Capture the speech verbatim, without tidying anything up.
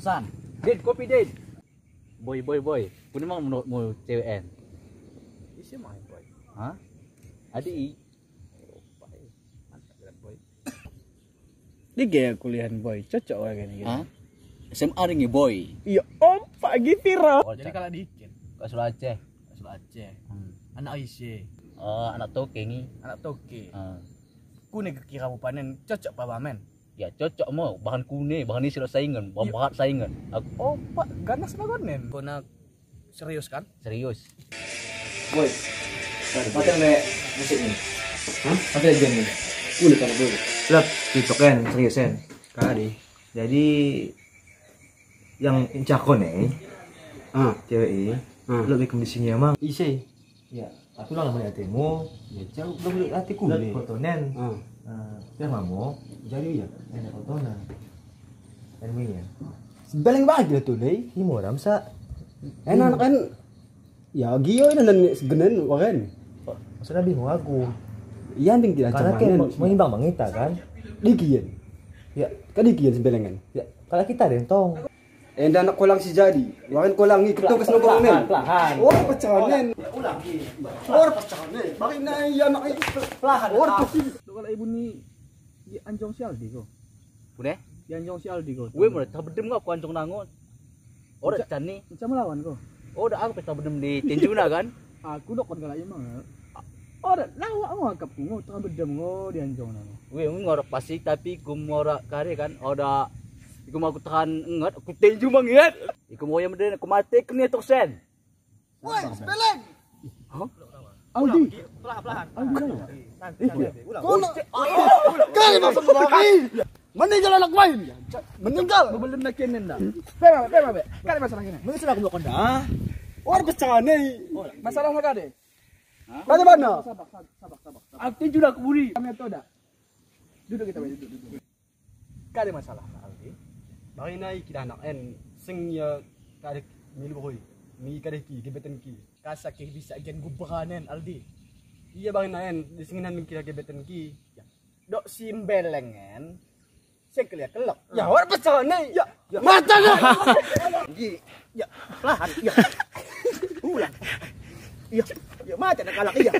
San. Din, kopi, Din. Boy, boy, boy. Kuno mang menurutmu cewek en? Ise mang boy? Hah? Adi i. Mantap lah boy. Dike kuliah en boy, cocok wage ni. Hah? S M A ringi boy. Iya, ompak gitu, Ro. Jadi kalak dike. Kak Sula Aceh. Kak Sula Aceh. Hmm. Anak ise? Oh, anak toke ngi. Anak toke. Ah. Kune kira-kira panen cocok pa bamen? Ya cocok mo, bahan kune, bahan ise lot saingen, bahan bahat saingen. Aku, oh, Pak, ganas na konen. Kona serius kan? Serius. Boy, paten me musik ni. Hah? Paten aja ni. Udah kalau boy. Lep, cocok kan, serius kan? Kali. Jadi yang cakon eh, ah, cewek eh, ah, lo bikin di sini emang. Ise. Ya, aku lang melihat atemu. Ya, jauh belum lihat atiku. Lihat fotonen. Ah. Eh, dia mamo. Jadi ya, enak fotonen. Kan begini ya. Sembeleng bagi tu lei. Ini mau ramsa. Enak kan. Ya, gio ini nan segenen wagen. Sudah bingung aku. Iya, nding tidak. Karena kan mengimbang mangita kan. Dikien. Ya, kan dikien sembelengan. Ya, kalau kita deh tong. Enda anak kolang si jadi. Wagen kolang ni ketuk kes nongkrong nen. Pelahan. Oh, pecah nen. Ulang. Oh, pecah nen. Bagi na iya anak i. Pelahan. Oh, pecah. Lo kalau ibu ni di anjong si Aldi ko. Pune? Di anjong si Aldi ko. Weh, mulai tak bedem nggo aku anjong nangon. Ora cani. Macam lawan ko. Oda aku pesta bedem di tinjuna kan? Aku dokon kalak i mang. Oda lawak ngo akapku ngo, tengah bedem ngo di anjong nang. Weh, ngo ora pasti tapi ikum ora kare kan, oda ikum aku tahan enget, aku tinju menget. Ikum oya meden, aku mate kene toksen. Woi, sepeleng. Hah? Aldi. Pelan-pelan. Aldi. Santai, santai. Ulang. Kono. Kali masuk lagi. Meninggal anak main. Meninggal. Bebelen lagi nenda. Pema, pema, be. Kali masalah ini. Mungkin sudah aku blok enda. Wah, pecah nih. Masalah lagi deh. Bagaimana? Sabar, sabar, sabar, sabar. Aku sudah kuburi. Kami itu dah. Duduk kita, duduk, duduk. Kada masalah, Aldi. Bagi na i kidanaken, seng ia kadek milu boy. Mi kadek ki, gebeten ki. Kasa ke bisa gen guberanen, Aldi. Iya bagi na en, di senginan kira gebeten ki. Ya. Dok si mbeleng en. Seng kelia kelek. Ya, ora pecah ni. Ya. Mata dah. Iya. Ya, lahan. Ya. Ulang. Ya. Ya, mata dah kalak iya.